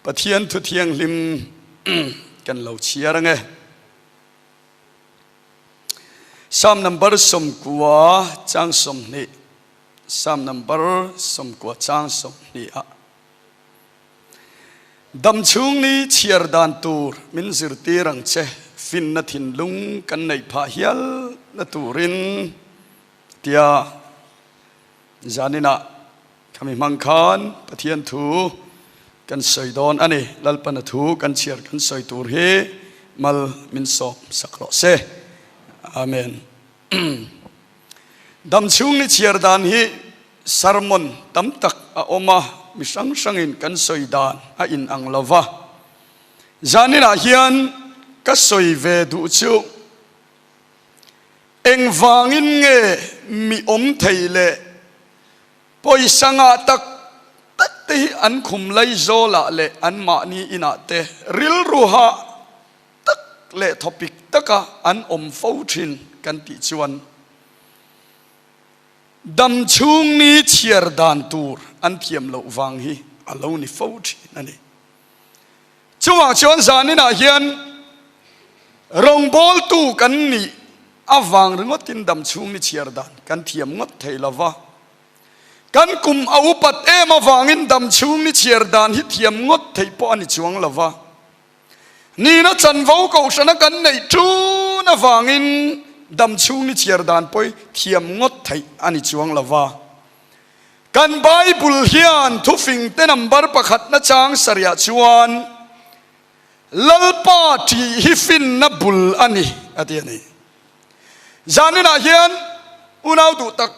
Pathian thu thianghlim kan lo chhiar ange. Psalm number 90 chang 20 Psalm number 90 chang 20 ah Damchhung ni chhiar dan tur min zirtir ang che, finna thinlung kan neih phah hial na turin tia zaninah khami hmang khan Pathian thu kan sawi dawn a ni. Lalpana thu kan chhiar kan sawi tur hi mal min sawm sak rawh se. Amen. Damchhung ni chhiar dan hi sermon tam tak a awm a, mi hrang hrangin kan sawi dan a inang lo va. Zaninah hian ka sawi ve duh chu engvangin nge mi awm thei leh pawisa ngah tak tak te hi an khum laizawlah leh anmahni inah te rilru hah tak leh thawpik taka an awm fo thin kan tih chuan dam chhung ni chhiar dan tur an thiam loh vang hi a lo ni fo thin a ni. Chuvang chuan zaninah hian rawngbawltu kan nih avang ringawtin dam chhung ni chhiar dan kan thiam ngawt thei lo va, kan kum a upat em avangin dam chhung ni chhiar dan hi thiam ngawt theih pawh a ni chuang lo va. Nina chanvo kohhrana kan neih ṭun avangin damchhung ni chhiar dan pawi thiam ngawt theih a ni chuang lo va. Kan Bible hian thufingte number pakhatna chang sarihah chuan Lalpa ṭih hi finna bul a ni a ti a ni. Zaninah hian unau duh tak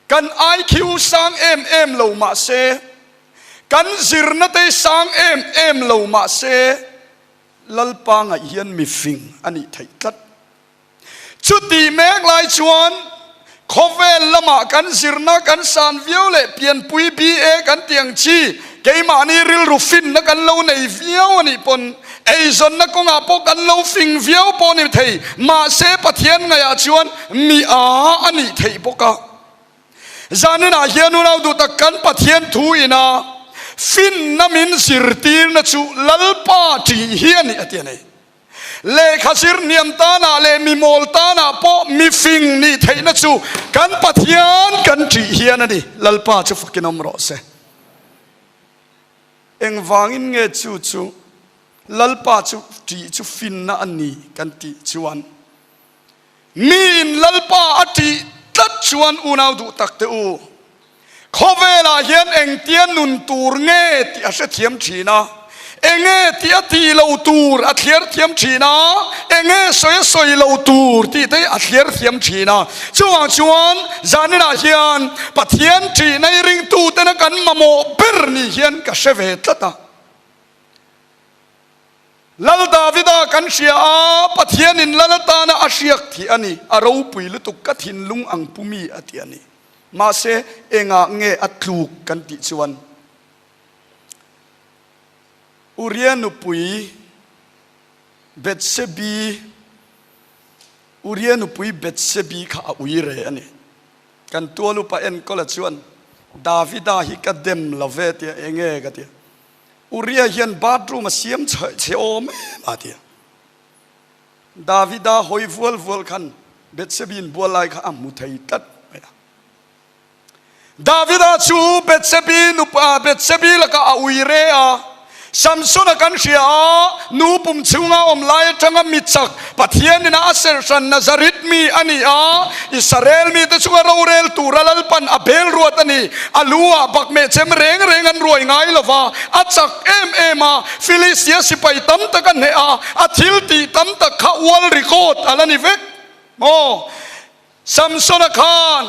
Kan IQ sang em em lo mah se, kan zirna te sang em em lo mah se, Lalpa ngaih hian mifing a nih theih tlat. Chutih mek lai chuan khawvel lamah kan zirna kan san viau leh pianpui BA kan tih ang chi keimahni rilru finna kan lo nei viau a nih pawn eizawnna kawngah pawh kan lo fing viau pawh a ni thei, mahse Pathian ngaihah chuan Mi a a nih theih bawk a. Zaninah hian unau duh tak kan Pathian thu ina finna min zirtirna chu Lalpa ṭih hi a nih a ti a ni. Lehkha zir hniam tanah leh mi mawl tanah pawh mi fing nih theihna chu kan Pathian kan ṭih hian a ni. Lalpa chu fakin awm rawh se. Engvangin nge chu chu Lalpa chu ṭih chu finna a ni kan tih chuan Miin Lalpa a ṭih tlat chuan unau duh tak teh u, khawvelah hian engtia nun tur nge tih a hrethiam ṭhin a, enge tih a tih lo tur a thliar thiam ṭhin a, enge sawi a sawi lo tur tih te hi a thliar thiam ṭhin a. Chuvang chuan zaninah hian Pathian ṭihna i ringtutena kan mamawh ber ni hian ka hre ve tlat a. Lal Davida kan hria a, Pathianin lal atana a hriak thih a ni, a ropui lutuk ka thinlung ang pu mi a ti a ni. Mahse, engah nge a tluk kan tih chuan Uria nupui Bethsebi, Uria nupui Bethsebi kha a ui re a ni. Kan tual upa enkawla chuan Davida hi ka dem lo ve tia enge ka ti a. Uria hian bathroom a siam chhe awm em a ti a. Davida hawi vual vual khan Bethsebi in bual lai kha a hmu thei tlat mai a. Davida chu Bethsebi nupa Bethsebi lakah a ui re a. Samsona kan hria a, nu pum chhunga awm lai atanga mi chak Pathianin a serhran Nazareth mi a ni a, Israel mite chunga rorel tura Lalpan a bel ruat a ni. A lu ah bakmeh chem reng reng an ruai ngai lo va, a chak em em a, Filistia sipai tam tak a hneh a, a thil tih tam tak kha world record a la ni vek maw? Samsona khan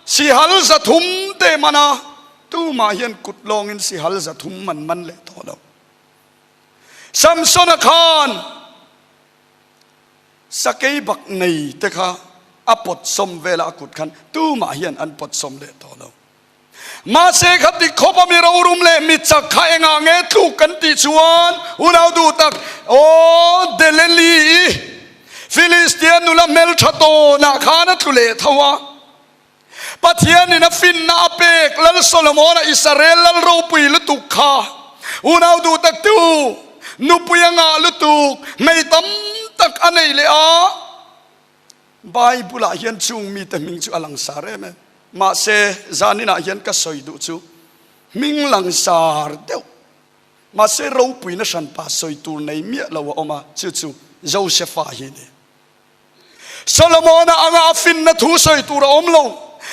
sihal 300 te man a, tumah hian kut lawngin sihal 300 man man leh tawh lo. Samsona khan sakei bak nei te kha a pawt sawm vel a, a kut khan tumah hian an pawt sawm leh tawh lo. Mahse kha ti khawp a mi rorum leh mi chak kha engah nge tluk kan tih chuan unau duh tak, Aw Deleli i Filistia nula hmeltha tawnah khan a tlu leh tho a. Pathianin a finna a pek Lal Solomona Israel lal ropui lutuk kha. Unau duh tak te u, nupui a ngah lutuk, hmei tam tak a nei leh a. Bible ah hian chung mite hming chu a langsar em em. Mahse, zaninah hian ka sawi duh chu hming langsar deuh, mahse ropuina hranpa sawi tur nei miah lo a awm a, chu chu Josepha hi a ni. Solomona anga a finna thu sawi tur a awm lo,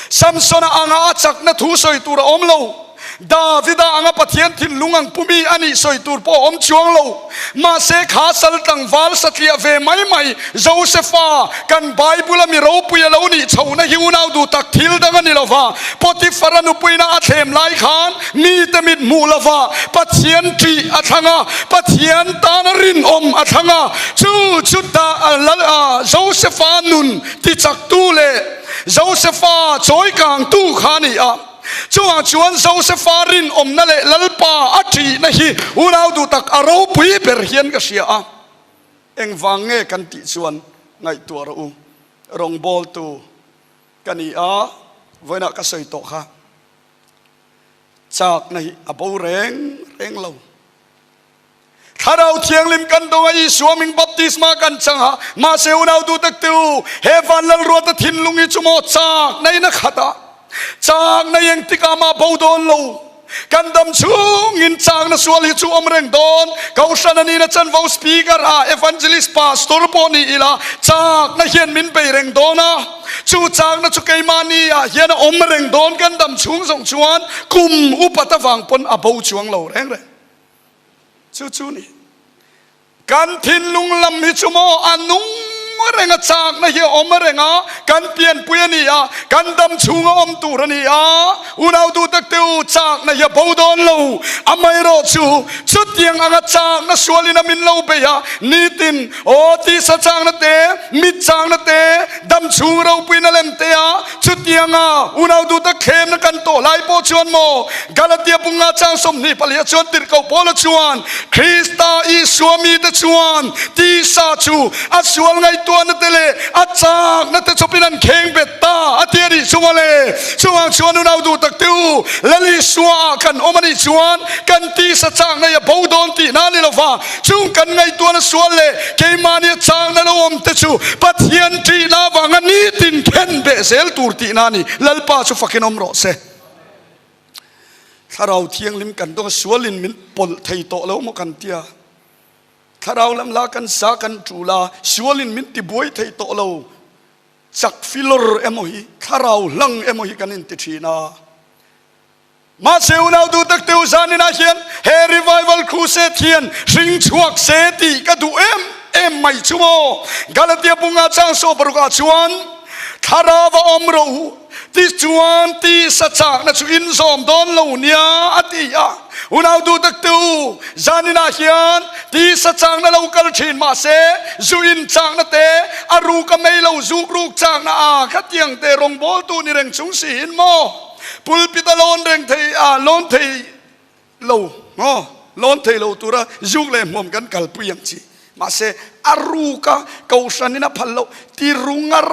Samsona anga a chakna thu sawi tur a awm lo, Davida anga Pathian thinlung ang pumi a nih sawi tur pawh a awm chuang lo. Mahse kha sal tlangval satliah ve mai mai Josefa, kan Bible a mi ropui a lo nih chhohna hi unau duh tak thil dang a ni lova, Potifara nupuina a thlem lai khan mite mit hmuh lova Pathian ṭih a thlang a, Pathian tana rinawm a thlang a, chu chu ta Josefa nun tichaktu leh Josefa chawikangtu kha a ni a. Chungah chuan Josefa rinawmna leh Lalpa a ṭihna hi unau duh tak a ropui ber hian ka hria a. Engvang nge kan tih chuan ngaihtuah rawh u. Rawngbawltu ka ni a, vawiinah ka sawi tawh kha. Chakna hi a bo reng reng lo. Thlarau Thianghlim kan dawng a, Isua hming baptisma kan chang a, mahse unau duh tak te u, he van Lalruata thinlung hi chu maw chakna in a khat a, chakna engtikah mah bo dawn lo. Kan dam chhungin chakna sual hi chu awm reng dawn. Kohhran a nihna chanvo speaker a, evangelist, pastor pawh ni ila, chakna hian min bei reng dawn a. Chu chakna chu keimahni ah hian a awm reng dawn kan dam chhung zawng chuan kum upat avang pawn a bo chuang lo reng reng. Chu chu ni. Kan thinlung lam hi chu maw a nung reng a, chakna hi a awm reng a, kan pianpui a ni a, kan dam chhung a awm tur a ni a, unau duh tak te u, chakna hi a bo dawn lo. Amaherawh chu, chutiang anga chakna sualin a min lo bei a, nitin, aw, tisa chakna te, mit chakna te, dam chhung ropuina lem te a, Chutianga unau duhtak thlemna kan tawh lai pawh chuan maw, Galatia bunga chang 24 ah chuan tirhkoh Paula chuan, Krista Isua mite chuan tisa chu a sual ngaihtuahna te leh a chakna te chawpin an kheng bet ta a ti a nih chu mawle. Chungah chuan unau duhtak te u, Lal Isua ah kan awm a nih chuan kan tisa chakna hi a bo dawn tihna a ni lova, Chung kan ngaihtuahna sual leh keimahnia changna lo awm te chu Pathian ṭihna avanga nitin khen beh zel tur tihna a ni. Lalpa chu fakin awm rawh se. Thlarau Thianghlim kan dawng a, sualin min pawlh thei tawh lo maw kan tia. Thlarau lam la kan sa kan ṭul a, sualin min tibuai thei tawh lo. Chak filawr emaw hi, thlarau hlang emaw hi kan inti ṭhin a. Mahse unau duh tak teu zaninah hian he Revival Crusade hian hring chhuak se tih ka duh em em mai chu maw. Galatia bunga chang saw parukah chuan Thlarau a awm rawh u tichuan tisa chakna chu in zawm dawn lo nia a ti a. Unau duh tak teu zaninah hian tisa chakna lo kal thin mahse zu in chakna te a ruk a mei lo zuk ruk chakna a khatiang te rawngbawltu ni reng chung siin maw. Pulpit a lawn reng thei a, lawn thei lo maw? Lawn thei lo tura zuk leh hmuam kan kalpui ang chi. Mahse, a ruka kohhranin a phal loh ti ru ngar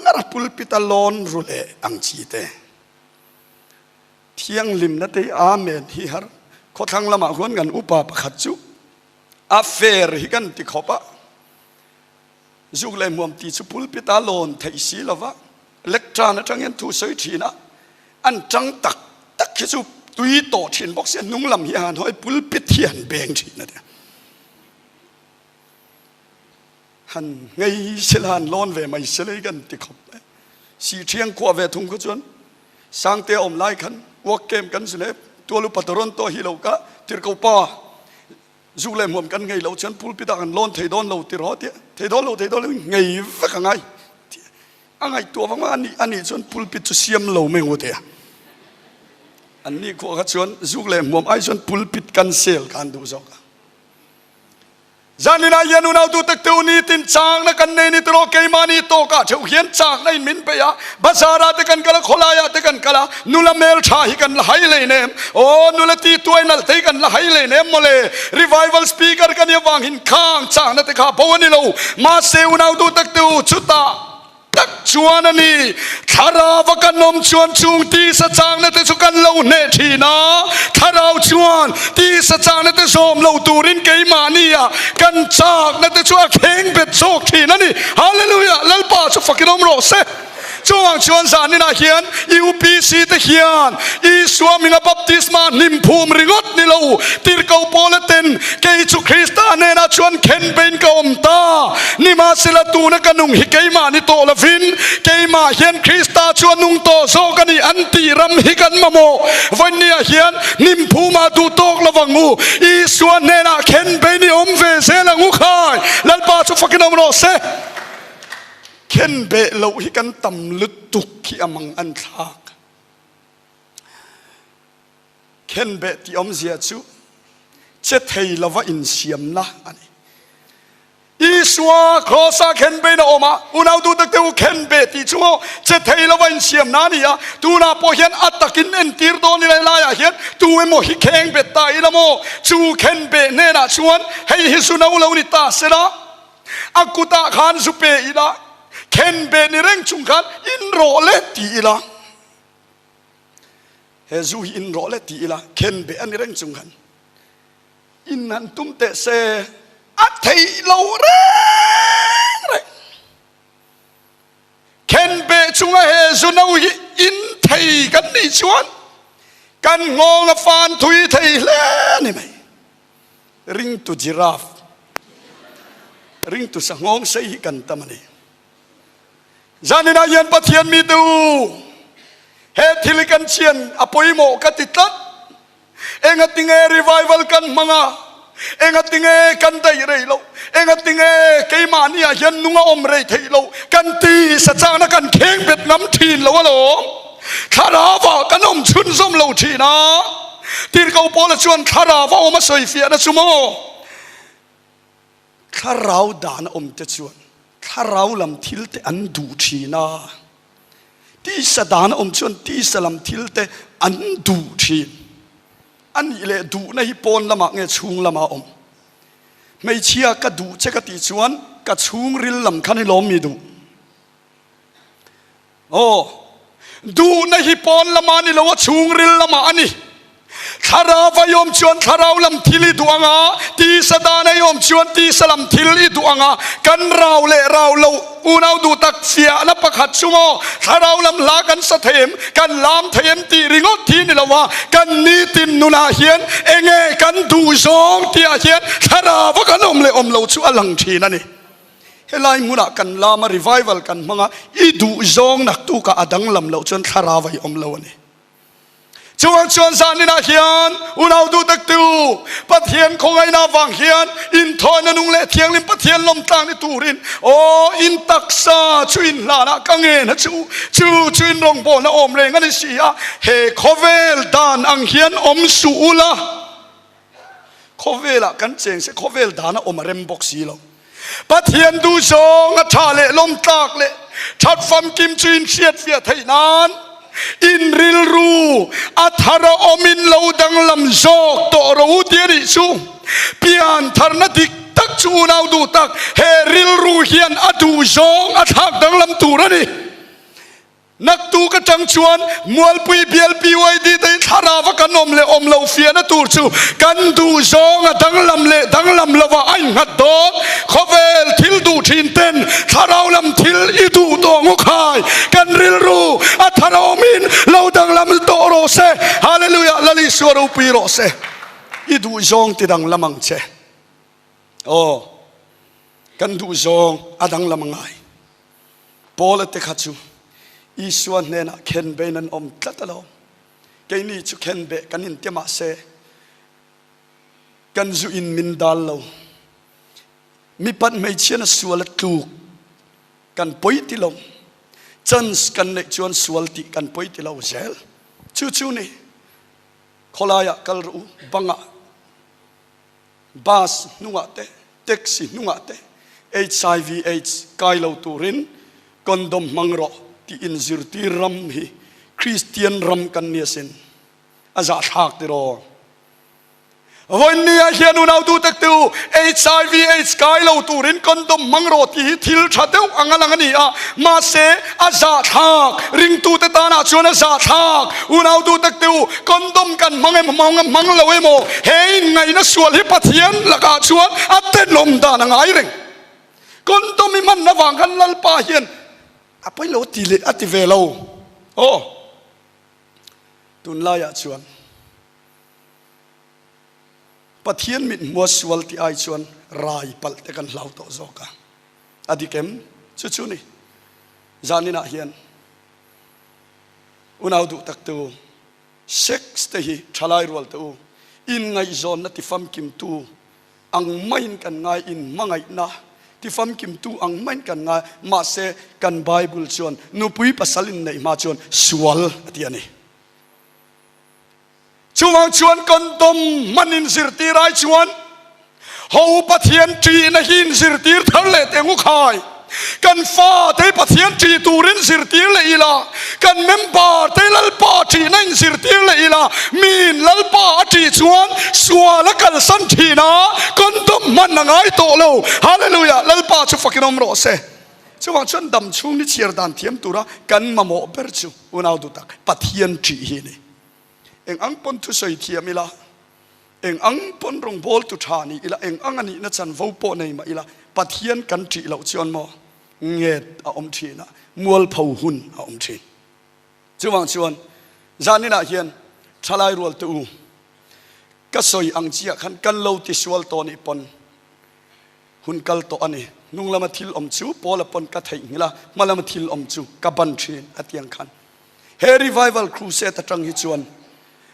ngar a pulpit a lawn ru leh ang chi te. Thianghlimna te hi Amen hi har. Khawthlang lamah khuan kan upa pakhat chu a fair hi kan ti khawp a. Zuk leh hmuam ti chu pulpit a lawn theih si lo va, lectern atang hian thu sawi thin a, an tang tak tak hi chu tui tawh thin bawk sia, hnung lam hi a han hawi pulpit hi han beng thin a tia. Han ngei sela han lawn ve mai sela hi kan ti khawp mai. Si thiang khuah ve thung kha chuan Sangte a awm lai khan work camp kan zun e, tual upa Toronto hi lo ka tirhkoh pa Zuk leh hmuam kan ngei loh chuan pulpit ah kan lawn thei dawn lo ti rawh tia, thei dawn lo thei dawn lo ngei vek a ngai tia a ngaihtuah vang a nih a nih chuan pulpit chu siam lo mai ngawt e. An nih khuah kha chuan zuk leh hmuam ai chuan pulpit cancel kha an duh zawk a. Zanin ah hian unau tu tak teu nitin chakna kan nei ni tiraw keimahni tawkah theuh hian chakna in min peih a, bazar ah te kan kal a, khawlai ah te kan kal a, Nula hmel tha hi kan la hai hlei nem. Aw, nula ti tuai nalh te hi kan la hai hlei nem mawle. Revival speaker ka nih avang hin khang chahna te kha bo a ni lo. Mahse unau duh tak te u, chutah tak chuan a ni. Thlarauva kan awm chuan chung tisa changna te chu kan lo hneh thin a, Thlarau chuan tisa changna te zawm lo turin keimahnia kan chakna te chu a kheng bet zawk thin a ni. Hallelujah! Lalpa chu fakin awm rawh se. Chuvang chuan zaninah hian UPC te hian Isua hminga baptisma hnim phum ringawt ni lo, tirhkoh Paula ten kei chu Krista hnenah chuan khen bein ka awm ta, nimahsela tuna ka nung hi keimah ni tawh lovin keimah hian Krista chu a nung tawh zawk a ni an tih ram hi kan mamawh. Vawinia hian hnim phumah duh tawk lovang u, Isua hnenah khen bein i awm ve zel ang u khai, Lalpa chu fakin awm rawh se. Khen beh loh hi kan tam lutuk hi a mang an thlak. Khen beh tih awmzia chu che thei lova insiamna a ni. Isua Kross-ah khen bein a awm a, unau duh tak te u khen beh tih chu maw che thei lova insiamna a ni a, tunah pawh hian a takin entir dawn ila helaiah hian tu emaw hi kheng bet ta ila maw chu khen beh hnenah chuan hei hi zu no lo ni ta sela, A kutah khan zu pe ila, khen be ni reng chung khan in rawh le ti ila, he zu hi in rawh le ti ila, khen be a ni reng chung khan in han tum teh se, a theih lo reng reng. Khen be chunga he zu no hi in thei kan nih chuan kan nghawng a fan thui thei hle a ni mai. Ringtu giraffe, ringtu sanghawng sei hi kan tam a ni. Zaninah hian Pathian mite u, he thil hi kan chian a pawimawh ka ti tlat. Engatinge revival kan hmang a, engatinge kan daih rei loh, engatinge keimahniah hian nung a awm rei theih loh kan ti sachana kan kheng bet ngam thin lo alawm. Thlarauah kan awm chhunzawm lo thin a. Tirhkoh Paula chuan thlarau a awm a sawi fiahna chu maw? Thlarau dan a awm te chuan thlarau lam thil te an duh thin a, tisa dan a awm chuan tisa lam thil te an duh thin. A nih leh duhna hi pawn lamah nge chhung lamah a awm? Hmeichhia ka duh che ka tih chuan ka chhungril lam khan i lawm mi duh? Aw, duhna hi pawn lamah a ni lo, a chhungril lamah a ni. Thlarau a awm chuan thlarau lam thil i duh ang a, tisa dan a awm chuan tisa lam thil i duh ang a, kan rau leh rau loh unau duh tak fiahna pakhat chu maw, thlarau lam hla kan sa thei em, kan lam thei em tih ringawt hi ni lo a, kan nitin nunah hian enge kan duh zawng tihah hian thlarau a kan awm leh awm lo chu a lang thin a ni. Helai hmunah kan lam a, revival kan hmang a, i duh zawng naktukah a danglam loh chuan thlarau a i awm lo a ni. Chuvang chuan zaninah hian unau duh taktu Pathian khawngaihna avang hian inthawina nung leh thianghlim Pathian lawmtlang ni turin aw in taksa chu in hlanah ka ngen a chu, chu chu in rawngbawlna awm reng a ni si a, he khawvel dan ang hian awm suh ula. Khawvelah kan cheng se khawvel dan a awm a rem bawk si lo. Pathian duh zawng a tha leh lawm tlak leh that famkim chu in hriatfiah theih nan in rilru a thar a awm in lo danglam zawk tawh ro u ti a nih chu. Pian tharna dik tak chu unau duh tak he rilru hian a duh zawng a thlak danglam tur a ni. Naktuk atang chuan Mualpui bial PYD te hi thlarau a kan awm leh awm lo fiahna tur chu kan duh zawng a danglam leh danglam lovah a innghat dawn. Khawvel thil duh thin ten thlarau lam thil i duh tawh ang u khai. Kan rilru a thar awmin lo danglam tawh rawh se. Hallelujah Lal Isua ropui rawh se. I duh zawng ti danglam ang che. Aw kan duh zawng a danglam a ngai. Paula te kha chu Isua hnenah khenbein an awm tlat alawm. Keini chu khenbeh kan inti mahse kan zu in min dal lo. Mipat hmeichhian a sual a tluk kan pawi ti lo. Chance kan neih chuan sual tih kan pawi ti lo zel. Chu chu ni khawlaiah kal rawh u, bangah Bus hnungah te, taxi hnungah te hiv aids kai lo turin condom hmang rawh tih inzirtir ram hi Kristian ram kan ni asin. A zahthlak tiraw? Vawiinniah hian unau duhtak te u, HIV aids kai lo turin condom hmang rawh tih hi thil tha deuh ang a lang a ni a, mahse a zahthlak, ringtute tanah chuan a zahthlak. Unau duhtak te u, condom kan hmang em hmang hmang lo emaw, he inngaihna sual hi Pathian lakah chuan a tenawm dan a ngai reng. Condom i hman avang khan Lalpa hian a pawi lo ti leh a ti ve lo. Aw, tunlaiah chuan. Pathian mit hmua sual tih ai chuan rai palh te kan hlau tawh zawk a. A dik em? Chu chu ni. Zaninah hian unau duh tak te u, sex te hi thalai rual te u, inngaihzawnna tifamkimtu ang maiin kan ngai, inhmangaihna tifamkimtu ang maiin kan ngai, mahse kan Bible chuan nupui pasal inneih hma chuan sual a ti a ni. Chuvang chuan condom hman in zirtir ai chuan ho Pathian ṭihna hi in zirtir thar leh teh ngu khai. Kan fate hi Pathian ṭih turin zirtir leh ila, kan member te Lalpa ṭihna in zirtir leh ila, miin Lalpa a ṭih chuan sual a kalsan ṭhin a, condom hman a ngai tawh lo. Hallelujah! Lalpa chu fakin awm rawh se. Chuvang chuan dam chhung ni chhiar dan thiam tura kan mamawh ber chu unau duhtak Pathian ṭih hi a ni. Eng ang pawn thusawi thiam ila, eng ang pawn rawngbawltu tha ni ila, eng ang a nihna chanvo pawh nei mah ila, Pathian kan ṭih loh chuan maw nget a awm ṭhin a, mualpho hun a awm ṭhin. Chuvang chuan zaninah hian ṭhalai rual te u, ka sawi ang chiah khan kan lo tisual tawh nih pawn hun kal tawh a ni. Hnung lama thil awm chu Paula pawn ka theihnghilh a, hma lama thil awm chu ka ban ṭhin a ti ang khan. He Revival Crusade atang hi chuan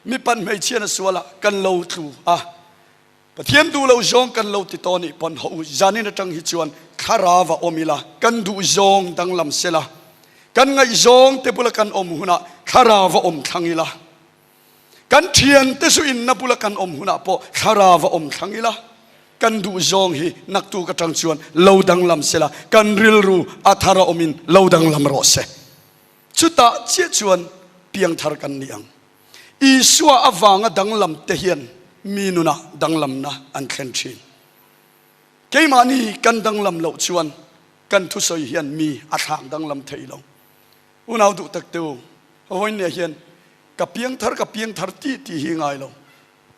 mipat hmeichhiana sualah kan lo tlu a, Pathian duh lo zawng kan lo ti tawh nih pawn haw u, zanin atang hi chuan thlarau a awm ila, kan duh zawng danglam sela, kan ngaihzawng te bula kan awm hunah thlarau a awm thlang ila, kan thiante zu inna bula kan awm hunah pawh thlarau a awm thlang ila, kan duh zawng hi naktuk atang chuan lo danglam sela, kan rilru a thar a awmin lo danglam rawh se. Chutah chiah chuan piangthar kan ni ang. Isua avanga danglam te hian mi nunah danglamna an thlen thin. Keimahni kan danglam loh chuan kan thusawi hian mi a thlak danglam thei lo. Unau duh tak te u, vawiinniah hian ka piangthar ka piangthar tih tih hi ngai lo.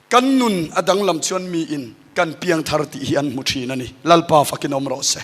Kan nun a danglam chuan miin kan piangthar tih hi an hmu thin a ni. Lalpa fakin awm rawh se.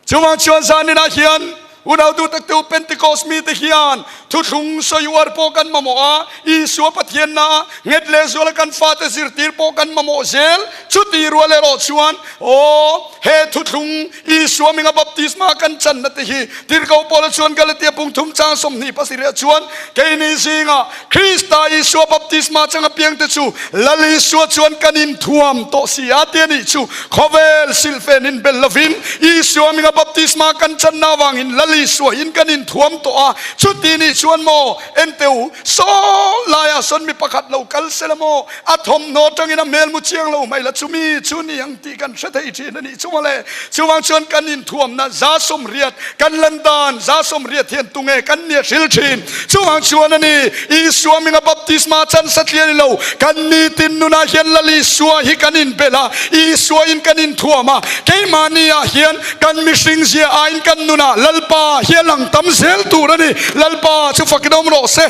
Chuvang chuan zaninah hian unau duhtaktu Pentecost mite hian thuthlung sawi uar pawh kan mamawh a, Isua Pathianna nghet lehzuala kan fate zirtir pawh kan mamawh zel. Chuti rual erawh chuan aw he thuthlung Isua hminga baptisma kan channa te hi Tirhkoh Paula chuan Galatia pung thum chang 27 ah chuan keini zingah Krista Isua baptisma chang apiangte chu Lal Isua chuan kan inthuam tawh si a ti a nih chu. Khawvel silhfen in bel lovin Isua hminga baptisma kan channa avangin Lal Isua in kan inthuam tawh a. Chuti nih chuan maw ente u, saw laiah sawn mi pakhat lo kal sela maw, a thawmhnaw atangin a hmel mu chiang lo mai la, chumi chu ni ang tih kan hre thei thin a nih chu mawle. Chuvang chuan kan inthuamna 180, kan lan dan 180 hian tunge kan nia hril thin. Chuvang chuan a ni, Isua hminga baptisma chan satliah ni lo, kan nitin nunah hian Lal Isua hi kan inbelh a, Isua in kan inthuam a, keimahni ah hian kan mihring zia aiin kan nunah Lalpa hi a lang tam zel tur a ni. Lalpa chu fakin awm rawh se.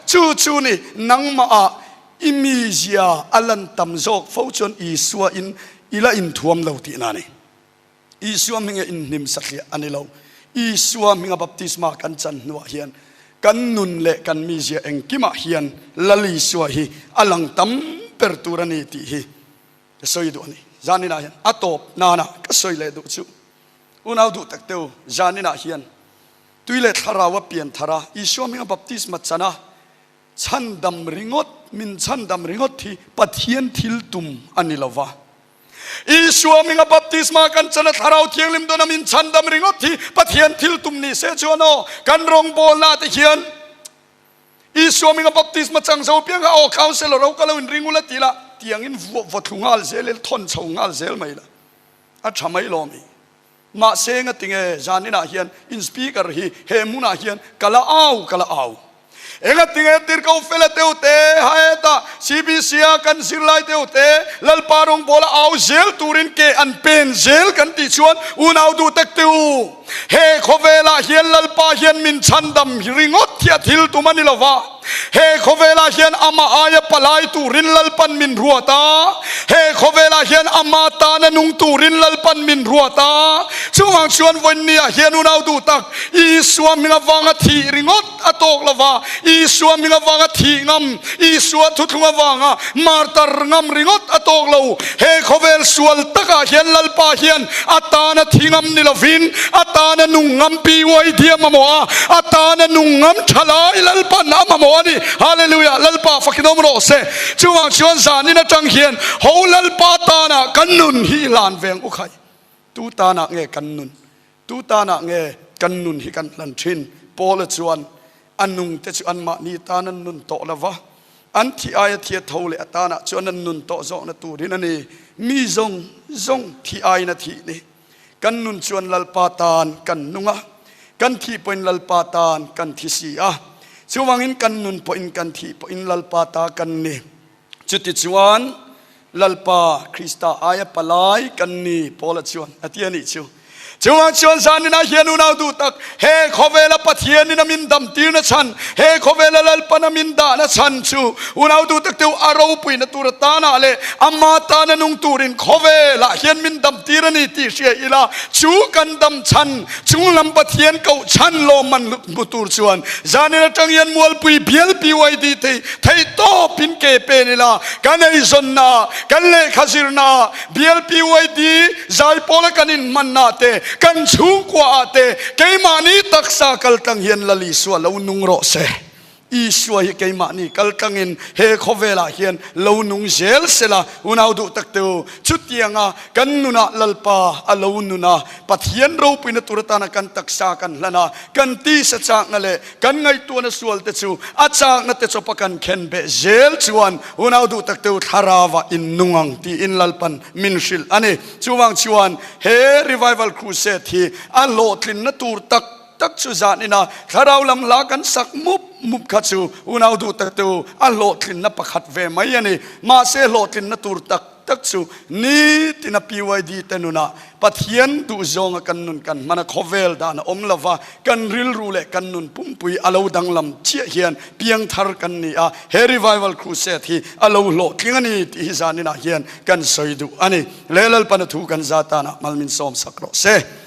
Chu chu ni, nangmah ah i mizia a lan tam zawk fo chuan Isua in i la inthuam lo tihna a ni. Isua hminga inhnim satliah a ni lo. Isua hminga baptisma kan chan hnuah hian kan nun leh kan mizia engkimah hian Lal Isua hi a lang tam ber tur a ni tih hi ka sawi duh a ni. Zaninah hian a tawp nana ka sawi leh duh chu unau duh tak teu zaninah hian tui leh thlarau a pian thar a, Isua hminga baptisma chan a, chhandam ringawt, min chhandam ringawt hi Pathian thil tum a ni lo va. Isua hminga baptisma kan chan a Thlarau Thianghlim dawn a min chhandam ringawt hi Pathian thil tum ni se chuan aw, kan rawngbawlna te hian Isua hminga baptisma chang zo piang kha aw councillor ho ka lo in ring ula ti la, tiangin vuah vaw thlu nghal zel ila, thawn chho nghal zel mai la, a tha mai lawm i. Mahse ngatinge zaninah hian in speaker hi he hmunah hian ka la au ka la au. Engatinge tirhkoh fela deuh te, hetah CBC-a kan zirlai deuh te, Lalpa rawngbawla au zel turin ke an pen zel kan tih chuan unau duh tak te u, he khawvelah hian Lalpa hian min chhandam ringawt hi a thil tum a ni lo va, he khawvelah hian amah aia palai turin Lalpan min ruat a, he khawvelah hian ama tana nung turin Lalpan min ruat a, chuvang chuan vawiinniah hian unau duh tak Isua hming avanga thih ringawt a tawk lo va, Isua hming avanga thih ngam, Isua thuthlung avanga martar ngam ringawt a tawk lo. He khawvel sual takah hian Lalpa hian a tana thi ngam ni lovin a tana nung ngam PYD a mamawh a, a tana nung ngam tha lai Lalpan a mamawh a ni. Hallelujah! Lalpa fakin awm rawh se. Chuvang chuan zanin atang hian ho Lalpa tana kan nun hi i hlan veng u khai. Tu tanah nge kan nun? Tu tanah nge kan nun hi kan hlan thin? Paula chuan a nungte chu anmahni tan an nun tawh lo va, an thih aia thi a tho leh a tanah chuan an nun tawh zawkna turin a ni. Mi zawng zawng thih aiin a thih ni. Kan nun chuan Lalpa tan kan nung a, kan thih pawhin Lalpa tan kan thi si a. Chuvangin kan nun pawhin kan thih pawhin Lalpa ta kan ni. Chutichuan Lalpa Krista aia palai kan ni, Paula chuan a ti a nih chu. Chuvang chuan zaninah hian unau duh tak, he khawvela Pathianin a min damtirna chhan, he khawvela Lalpan a min dahna chhan chu unau duh tak teu a ropuina tur atanah leh ama tana nung turin khawvelah hian min damtir a ni tih hria ila, chu kan dam chhan Chunglam Pathian koh chhan lawmman hmu tur chuan zanin atang hian Mualpui bial PYD thei theih tawpin ke pen ila, kan eizawnna, kan lehkha zirna, bial PYD zaipawla kan inhmanna te, kan chhungkua ah te keimahni taksa kaltlang hian Lal Isua lo nung rawh se. Isua hi keimahni kaltlangin he khawvelah hian lo nung zel sela, unau duh tak te u, chutianga kan nunah Lalpa a lo nun a, Pathian ropuina tur atana kan taksa kan hlan a, kan tisa chakna leh kan ngaihtuahna sual te chu a chakna te chawpa kan khen beh zel chuan unau duh tak te u thlarauah in nung ang tiin Lalpan min hrilh a ni. Chuvang chuan he Revival Crusade hi a hlawhtlinna tur tak tak chu zan ina thlarau lam hla kan sak mup mup kha chu unau duh tak tu a hlawhtlinna pakhat ve mai a ni. Mahse hlawhtlinna tur tak tak chu nitina PYD te nunah Pathian duhzawnga kan nun kan hman a, khawvel dan a awm lova, kan rilru leh kan nun pumpui a lo danglam chiah hian piangthar kan ni a, he Revival Crusade hi a lo hlawhtling a ni tih hi zaninah hian kan sawi duh a ni. Leh Lalpana thu kan za tanah mal min sawm sak rawh se.